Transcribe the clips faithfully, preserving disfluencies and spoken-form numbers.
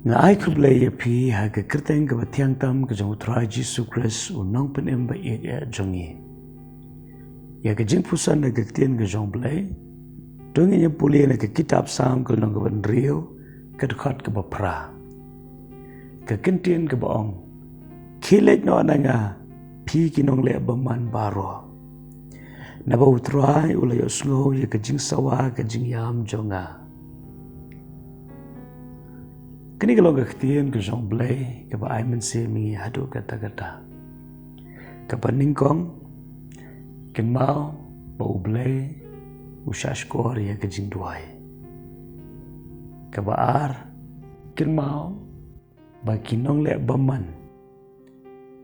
Nga ai khublei ïa phi ha ka kyrteng kaba thiang tam ka jong U Trai Jisu Khrist, u nongpynim ba ïeit jong ngi. Ïa ka jingpuson na ka ktien ka jong U Blei, to ngin ïa pule na ka kitab Salm ka lynnong kaba hynriew, ka dkhot kaba phra. Ka kyntien kaba ong, khie leit noh na nga, phi ki nongleh bymman baroh. Naba U Trai u la ïohsngew ïa ka jingsawa ka jingïam jong nga. Kane ka long ka ktien ka jong U Blei kaba ai mynsiem ïa ngi haduh katta katta. Kaba nyngkong, kynmaw ba U Blei u shahshkor ïa ka jingduwai. Kaba ar, kynmaw ba ki nongleh bymman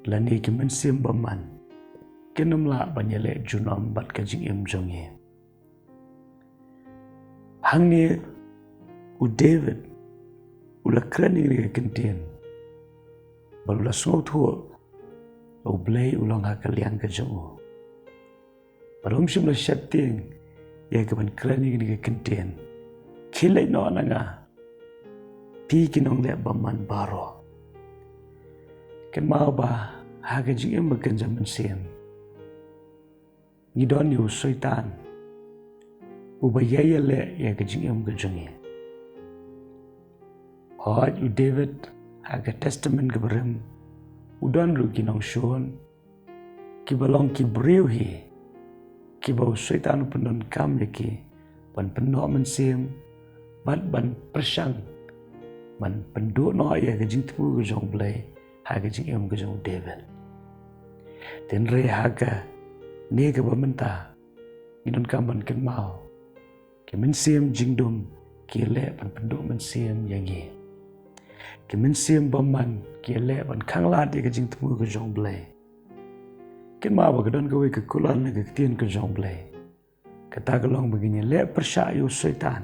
lane ki mynsiem bymman kin ym lah ban ïaleh junom bad ka jingim jong ngi. Hangne u David u la kren ïa kane ka kyntien bad u la sngewthuh ba U Blei u long ha ka liang ka jong u. Bad um shym la sheptieng ïa ka ban kren ïa kane ka kyntien, khie leit noh na nga, phi ki nongleh bymman baroh. Kynmaw ba ha ka jingim ba kynja mynsiem ngi don ïa u Soitan uba ïai ïaleh ïa ka jingim ka jong ngi. Hooid, u David ha ka Testament kaba rim u don ruh ki nongshun kiba long ki briew hi, kiba u Soitan u pyndonkam ïa ki ban pynnoh mynsiem bad ban pyrshang ban pynduh noh ïa ka jingthmu ka jong U Blei ha ka jingim ka jong u David. Hynrei ha kane kaba mynta ngi donkam ban kynmaw, ki mynsiem jingdum ki ïaleh ban pynduh mynsiem ïa ngi. Ki mynsiem bymman ki ïaleh ban khanglad ïa ka jingthmu ka jong U Blei. Kynmaw ba ka don kawei ka kular na ka ktien ka jong U Blei. Kata ka long ba ngin ïaleh pyrshah ïa u Soitan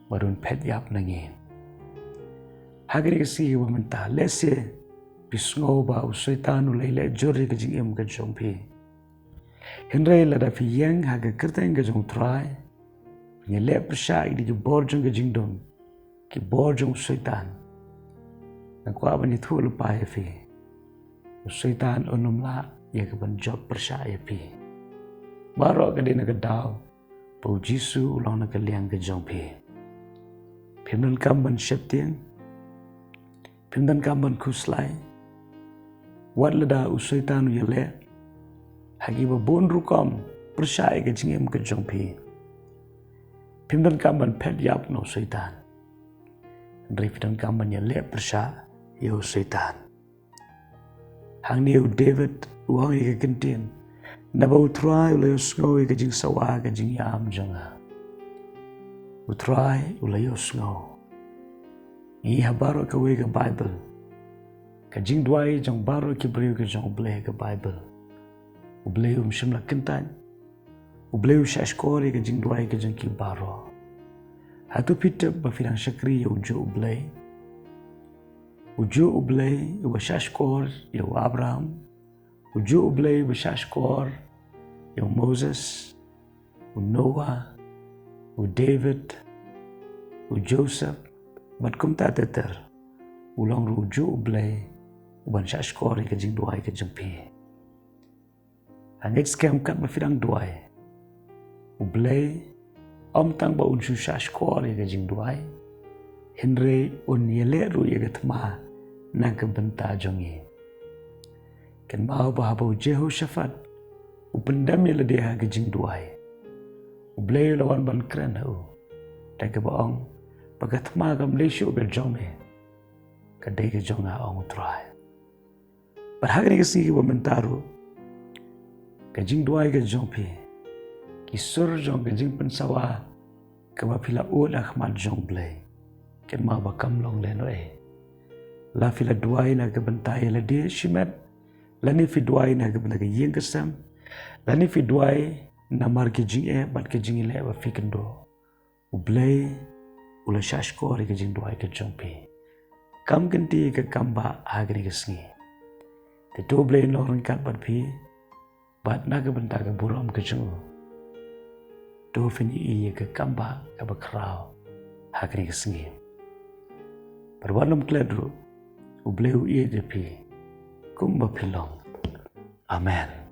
bad un phet ïap na ngi. Ha kane ka sngi kaba mynta, lehse phi sngew ba u Soitan u la ïaleh jur ïa ka jingim ka jong phi. Hynrei lada phi ïeng ha ka kyrteng ka jong U Trai, phin ïaleh pyrshah ïa ki bor jong ka jingdum, ki bor jong u Soitan. Nga kwah ban ïathuh lypa ïa phi, u Soitan un ym lah ïa ka ban jop pyrshah ïa phi. Baroh ka dei na ka daw ba u Jisu u long na ka liang ka jong phi. Phim donkam ban sheptieng, phim donkam ban khuslai. Wat lada u Soitan u ïaleh ha kiba bun rukom pyrshah ïa ka jingim ka jong phi, phim donkam ban phet ïap na u Soitan. Hynrei phi donkam ban ïaleh pyrshah ïa u Soitan. Hangne u David u ong ïa ka kyntien, naba u Trai u la ïohsngew ïa ka jingsawa ka jingïam jong nga. U Trai u la ïohsngew. Ngi ha baroh kawei ka Baibl, ka jingduwai jong baroh ki briew ka jong U Blei ka Baibl, U Blei um shym la kyntait. U Blei u shahshkor ïa ka jingduwai ka jong ki baroh. Hato phi tip ba phi dang shakri ïa ujuh U Blei? Ujuh U Blei uba shahshkor ïa u Abraham, ujuh U Blei uba shahshkor ïa u Moses, u Noah, u David, u Joseph, bad kumta ter ter, u long ruh ujuh U Blei uban shahshkor ïa ka jingduwai ka jong phi. Ha ngeit skhem katba phi dang duwai, U Blei ym tang ba un shu shahshkor ïa ka jingduwai, hynrei un ïaleh ruh ïa ka thma na ka bynta jong ngi. Kynmaw ba haba u Jehoshaphat u pyndem ïa lade ha ka jingduwai, U Blei u la wan ban kren ha u da kaba ong ba ka thma kam dei shuh ka jong me, ka dei ka jong nga, ong U Trai. Bad ha kane ka sngi kaba mynta ruh, ka jingduwai ka jong phi, ki sur jong ka jingpynsawa kaba phi la ud ha khmat jong U Blei, kynmaw ba kam long lehnohei. La phi la duwai na ka bynta ïa lade shimet, lane phi duwai na ka bynta ka ïing ka sem, lane phi duwai namar ki jingeh bad ki jingïaleh ba phi kynduh, U Blei u la shahshkor ïa ka jingduwai ka jong phi. Kam kynti ka kam ba ha kane ka sngi. Te to U Blei un long ryngkat bad phi, bad na ka bynta ka burom ka jong u, to phin ïohi ïa ka kam ba kaba khraw ha kane ka sngi. Bad wat nym klet ruh. U Blei u ïeit ïa phi kumba phi long. Amen.